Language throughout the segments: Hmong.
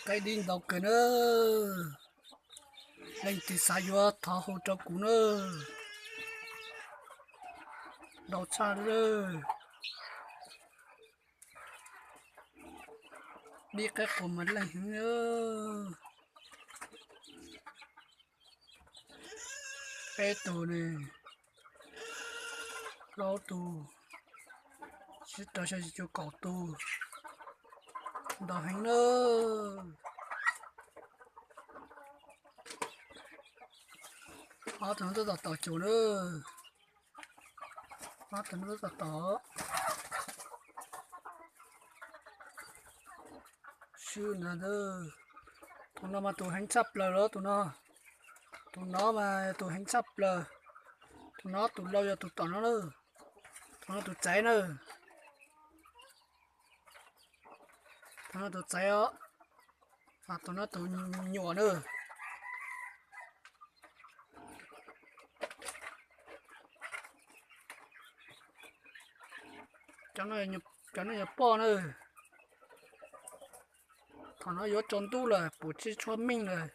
Qaib dib ntau kawg na. Leej twg xav yuav thov hu rau kuv na. Ntau tshaj lawm. Dib qaib qus mas leej heev. Peb tug ne, plaub tug, sib rau xya cuv kaum tug, ntau heev na. Ob tug no tab tom taus cuv na. Ob tug no tab tom taus. Swb ntag. Tus no mas tus heev tshaj plaws los tus no. Tus no mas tus heev tshaj plaws. Tus no tus laus yog tus tom no na. Tus no tus txaiv na. Tus no tus txaiv os. Tus no tus nyuam na. Cov no yog poj na. Thaum no yuav tsaus ntuj lawm, puam tsis tshua meej lawm.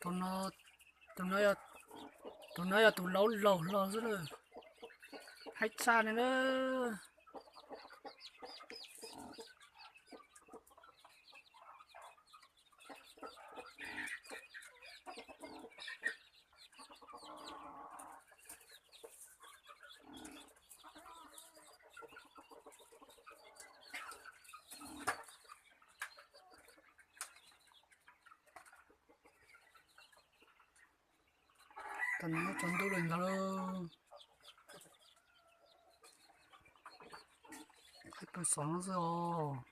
Tus no, tus no yog tus laus laus hlo xwb na. Heev tshaj li na. Tam no tsaus ntuj lawm ntag lauj. Ib pawg xov no xwb os.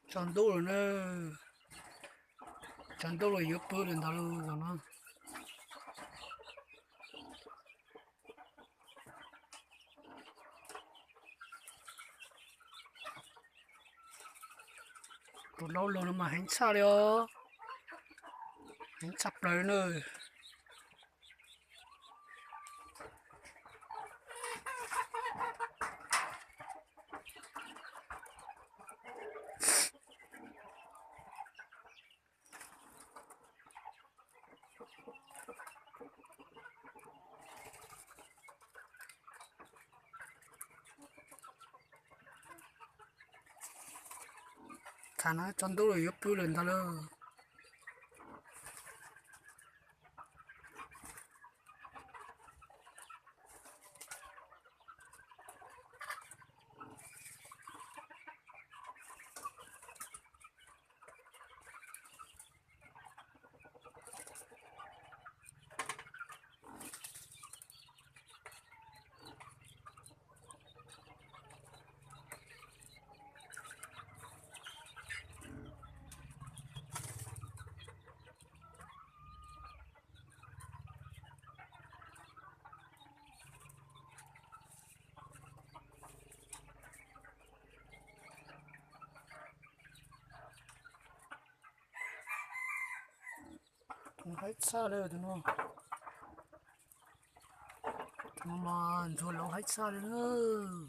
Tsaus ntuj lawm na. Tsaus ntuj lawm yuav pw lawm ntag lauj zaum no. Tus laus laus no mas heev tshaj li os. Heev tshaj plaws na. Thaum no tsaus ntuj lawm yuav pw lawm ntag lauj. Haib tshaj li tus no. Tus no mas ntxuag laus haib tshaj li lawm.